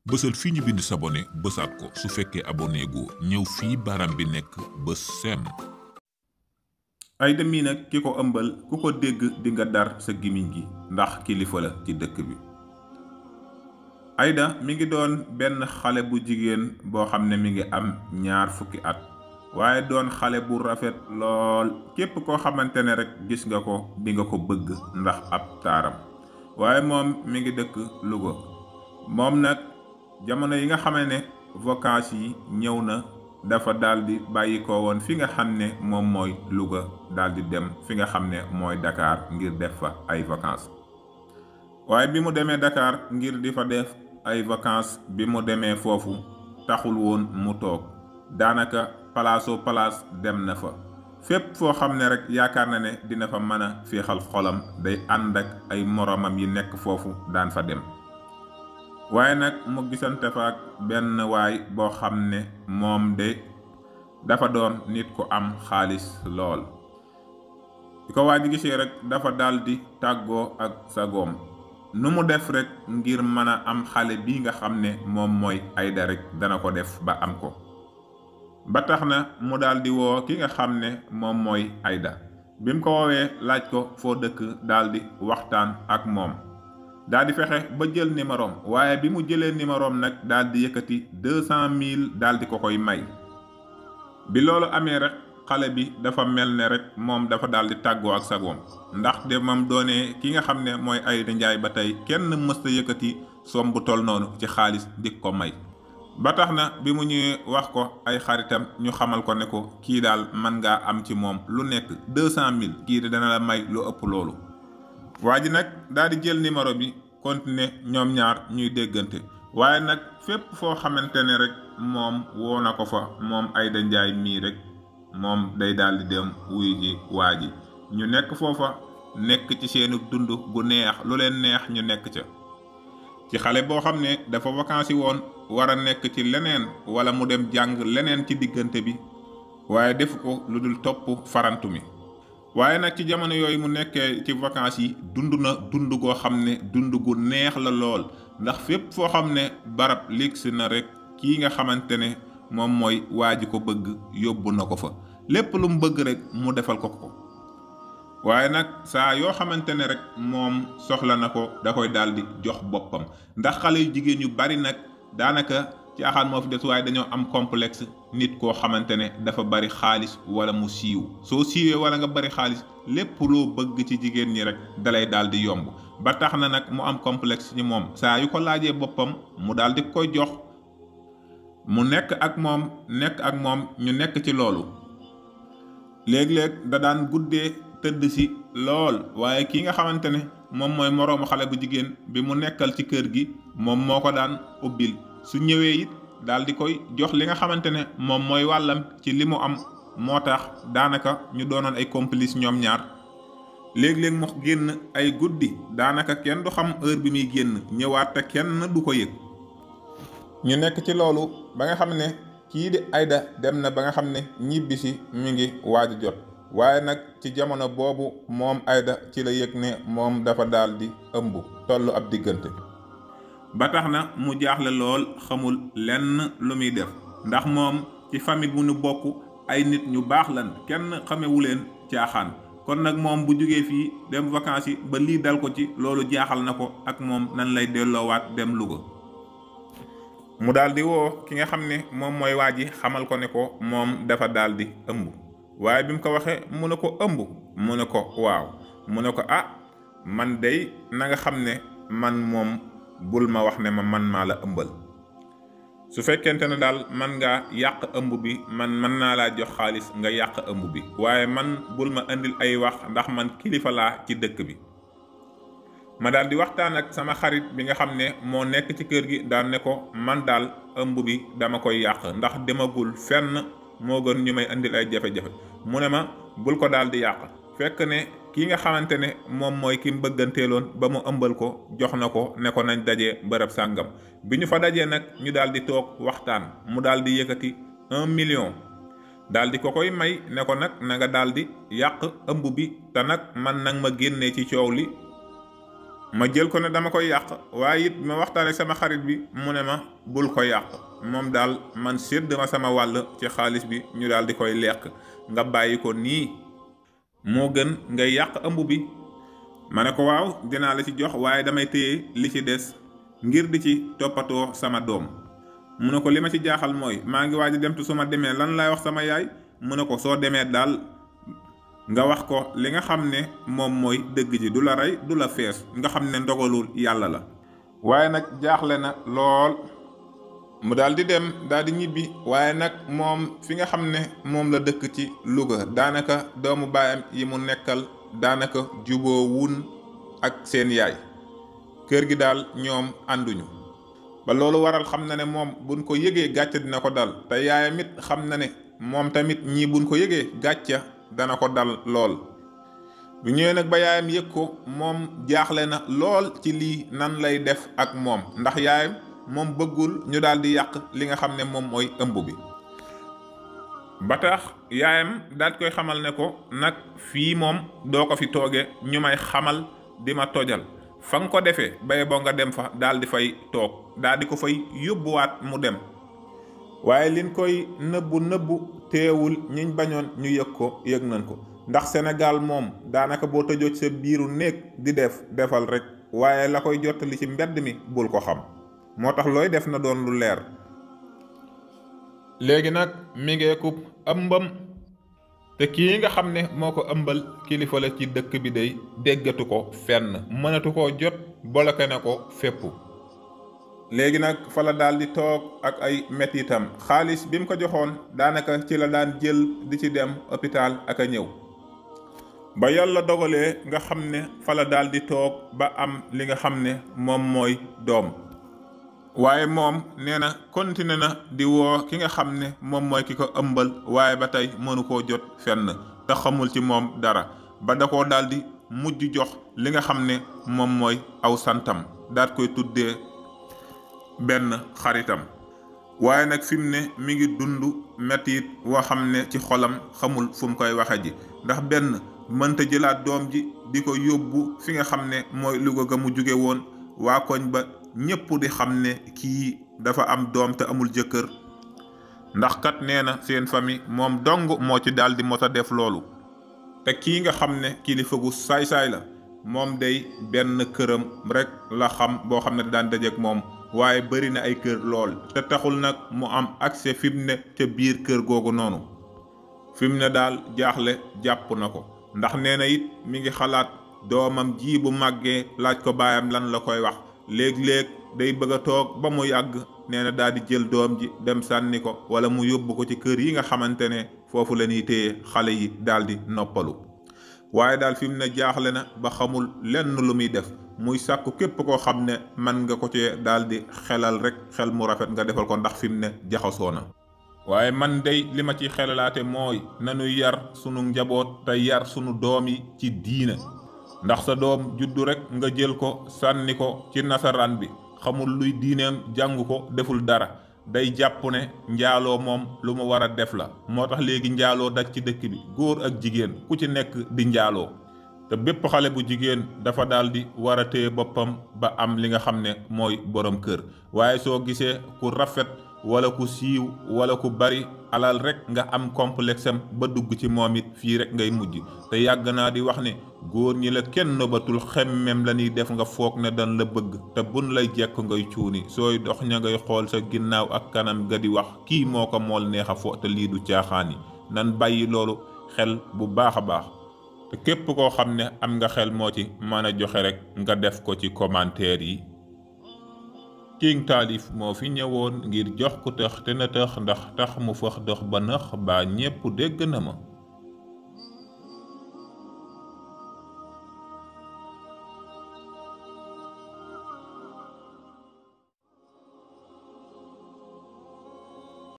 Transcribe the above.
bësal fii ñu bind s'abonner bësaat ko su fekkee abonné gu ñëw fii baram bi nekk bës sem. Aïda mii nag ki ko ëmbal ku ko dégg di nga dar sa gimiñ gi ndax kilifa la ci dëkk bi. Aïda mi ngi doon benn xale bu jigéen boo xam ne mi ngi am 20 fukki at waaye doon xale bu rafet lool képp koo xamante ne rek gis nga ko di nga ko bëgg ndax ab taaram waaye moom mi ngi dëkk Louga. moom nag jamono yi nga xamee ne vacances yi ñëw na dafa daldi bàyyi ko woon fi nga xam ne moom mooy Louga daldi dem fi nga xam ne mooy Dakar ngir def fa ay vacances. waaye bi mu demee Dakar ngir di fa def ay vacances bi mu demee foofu taxul woon mu toog daanaka palaaso palaas dem na fa fépp foo xam ne rek yaakaar na ne dina fa mën a féexal xolam day ànd ak ay moromam yi nekk foofu daan fa dem. waaye nag mu gisante fa ak benn waay boo xam ne moom de dafa doon nit ku am xaalis lool. di ko waa ji gisee rek dafa daldi tàggoo ak sagoom nu mu def rek ngir mën a am xale bi nga xam ne moom mooy Aïda rek dana ko def ba am ko. ba tax na mu daldi woo ki nga xam ne moom mooy Aïda bi mu ko woowee laaj ko foo dëkk daldi waxtaan ak moom. daldi fexe ba jël numérom waaye bi mu jëlee numérom nag daldi yëkkati 200 000 daldi ko koy may. bi loolu amee rek xale bi dafa mel ne rek moom dafa daldi tàggoo ak sagoom ndax de moom doonee ki nga xam ne mooy Aïda Ndiaye ba tey kenn mësta yëkkati somme bu toll noonu ci xaalis di ko may. ba tax na bi mu ñëwee wax ko ay xaritam ñu xamal ko ne ko kii daal mën ngaa am ci moom lu nekk 200 000 kii de dana la may lu ëpp loolu. waa ji nag daal di jël numéro bi continuer ñoom ñaar ñuy déggante waaye nag fépp foo xamante ne rek moom woo na ko fa moom Aïda Ndiaye mii rek moom day daal di dem wuy ji waa ji ñu nekk foofa nekk ci seenu dund gu neex lu leen neex ñu nekk ca. ci xale boo xam ne dafa vacances woon war a nekk ci leneen wala mu dem jàng leneen ci diggante bi waaye defu ko lu dul topp farantu mi. waaye nag ci jamono yooyu mu nekkee ci vacances yi dund na dund goo xam ne dund gu neex la lool ndax fépp foo xam ne barab ligsi na rek kii nga xamante ne moom mooy waa ji ko bëgg yóbbu na ko fa lépp lu mu bëgg rek mu defal ko ko. waaye nag saa yoo xamante ne rek moom soxla na ko da koy daldi jox boppam ndax xale yu jigéen yu bari nag daanaka caaxaan moo fi des waaye dañoo am complexe nit koo xamante ne dafa bari xaalis wala mu siiw soo siiwee wala nga bari xaalis lépp loo bëgg ci jigéen ñi rek dalay daal di yomb ba tax na nag mu am complexe ci moom saa yu ko laajee boppam mu daal di koy jox mu nekk ak moom ñu nekk ci loolu. léeg-léeg da daan guddee tëdd si lool waaye ki nga xamante ne moom mooy moroomu xale bu jigéen bi mu nekkal ci kër gi moom moo ko daan ubbil su ñëwee it daal di koy jox li nga xamante ne moom mooy wàllam ci li mu am moo tax daanaka ñu doonoon ay complice ñoom ñaar. léeg-léeg mu génn ay guddi daanaka kenn du xam heure bi muy génn ñëwaat te kenn du ko yëg. ñu nekk ci loolu ba nga xam ne kii di Aïda dem na ba nga xam ne ñibbisi mi ngi waaj jot waaye nag ci jamono boobu moom Aïda ci la yëg ne moom dafa daal di ëmb tollu ab diggante. ba tax na mu jaaxle lool xamul lenn lu muy def ndax moom ci famille bu ñu bokk ay nit ñu baax lan kenn xamewu leen caaxaan kon nag moom bu jógee fii dem vacances yi ba lii dal ko ci loolu jaaxal na ko ak moom nan lay delloowaat dem Louga. mu daal di woo ki nga xam ne moom mooy waa ji xamal ko ne ko moom dafa daal di ëmb waaye bi mu ko waxee mu ne ko ëmb mu ne ko waaw mu ne ko man day na nga xam ne man moom bul ma wax ne man maa la ëmbal su fekkente ne daal man ngaa yàq ëmb bi man mën naa laa jox xaalis nga yàq ëmb bi waaye man bul ma indil ay wax ndax man kilifa laa ci dëkk bi. ma daal di waxtaan ak sama xarit bi nga xam ne moo nekk ci kër gi daan ne ko man daal ëmb bi dama koy yàq ndax demagul fenn moo gën ñu may indil ay jafe-jafe mu ne ma bul ko daal di yàq fekk ne kii nga xamante ne moom mooy ki mu bëgganteeloon ba mu ëmbal ko jox na ko ne ko nañ dajee bërëb sàngam bi ñu fa dajee nag ñu daal di toog waxtaan mu daal di yëkkati 1 million daal di ko koy may ne ko nag na nga daal di yàq ëmb bi te nag man nag ma génnee ci coow li ma jël ko ne dama koy yàq, waaye it ma waxtaane sama xarit bi mu ne ma bul ko yàq, moom daal man sédd ma sama wàll ci xaalis bi ñu daal di koy lekk, nga bàyyi ko nii moo gën ngay yàq ëmb bi. ma ne ko waaw dinaa la ci jox, waaye damay téye li ci des ngir di ci toppatoo sama doom. mu ne ko li ma ci jaaxal mooy maa ngi waaj a dem te su ma demee lan laay wax sama yaay. mu ne ko soo demee daal nga wax ko li nga xam ne moom mooy dëgg ji, du la rey du la fees, nga xam ne ndogalul yàlla la. waaye nag jaaxle na lool, mu daal di dem daal di ñibbi. waaye nag moom fi nga xam ne moom la dëkk ci Louga, daanaka doomu baayam yi mu nekkal daanaka juboo wun ak seen yaay, kër gi daal ñoom ànduñu. ba loolu waral xam na ne moom buñ ko yëgee gàcce dina ko dal, te yaayam it xam na ne moom tamit ñii buñ ko yëgee gàcce dana ko dal lool. bu ñëwee nag ba yaayam yëg ko, moom jaaxle na lool ci lii nan lay def ak moom, ndax yaayam moom bëggul ñu daal di yàq li nga xam ne moom mooy ëmb bi. ba tax yaayam daal koy xamal ne ko nag fii moom doo ko fi tooge, ñu may xamal di ma tojal, fa nga ko defee baye boo nga dem fa daal di fay toog, daal di ko fay yóbbuwaat mu dem. waaye liñ koy nëbbu teewul ñiñ bañoon ñu yëg ko yëg nañ ko, ndax Sénégal moom daanaka boo tëjoo ci sa biiru néeg di defal rek, waaye la koy jottali ci mbedd mi bul ko xam. moo tax looy def na doon lu leer. léegi nag mi ngeekub ëmbam, te kii nga xam ne moo ko ëmbal kilifa la ci dëkk bi day déggatu ko fenn, mënatu koo jot, bloqué na ko fépp. léegi nag fa la daal di toog ak ay mettitam. xaalis bi mu ko joxoon daanaka ci la daan jël di ci dem hôpital ak a ñëw. ba yàlla dogalee nga xam ne fa la daal di toog ba am li nga xam ne moom mooy doom. waaye moom nee na continué na di woo ki nga xam ne moom mooy ki ko ëmbal, waaye ba tey mënu koo jot fenn, te xamul ci moom dara. ba da koo daal di mujj jox li nga xam ne moom mooy aw santam, daat koy tuddee benn xaritam. waaye nag fi mu ne mi ngi dund mettit woo xam ne ci xolam xamul fu mu koy waxe ji, ndax benn mënta jëlaat doom ji di ko yóbbu fi nga xam ne mooy Louga ga mu jóge woon, waa koñ ba ñépp di xam ne kii dafa am doom te amul jëkkër, ndax kat nee na seen famille moom dong moo ci daal di mos a def loolu. te kii nga xam ne kilifa gu saay-saay la, moom day benn këram rek la xam boo xam ne daan dajeek moom, waaye bari na ay kër lool, te taxul nag mu am accès fi mu ne ca biir kër googu noonu. fi mu ne daal jaaxle jàpp na ko, ndax nee na it mi ngi xalaat doomam ji bu màggee laaj ko baayam lan la koy wax. léeg-léeg day bëgg a toog ba mu yàgg, nee na daal di jël doom ji dem sànni ko, wala mu yóbbu ko ci kër yi nga xamante ne foofu la ñuy téye xale yi daal di noppalu. waaye daal fi mu ne jaaxle na ba xamul lenn lu muy def, muy sàkku képp koo xam ne man nga ko cee daal di xelal rek xel mu rafet nga defal ko, ndax fi mu ne jaxasoo na. waaye man day li ma ciy xelalaate mooy nañu yar sunu njaboot te yar sunu doom yi ci diina, ndax sa doom juddu rek nga jël ko sànni ko ci nasaraan bi, xamul luy diineem, jàng ko, deful dara, day jàpp ne njaaloo moom lu mu war a def la. moo tax léegi njaaloo daj ci dëkk bi, góor ak jigéen ku ci nekk di njaaloo. te bépp xale bu jigéen dafa daal di war a téye boppam ba am li nga xam ne mooy borom kër. waaye soo gisee ku rafet wala ku siiw wala ku bari alal rek nga am complexe am ba dugg ci moom it fii rek ngay mujj. te yàgg naa di wax ne góor ñi la kenn nëbatul, xemmem la ñuy def nga foog ne dan la bëgg, te bun lay jekk ngay cuuni, sooy dox ña ngay xool sa ginnaaw ak kanam ga di wax kii moo ko mool neex a fo, te lii du caaxaan yi. nan bàyyi loolu xel bu baax a baax. te képp koo xam ne am nga xel moo ci mën a joxe rek nga def ko ci commentaire yi. King Taalif moo fi ñëwoon ngir jox ku tëx te na tëx, ndax tax mu fëx dox ba nëx baa ñépp dégg na ma.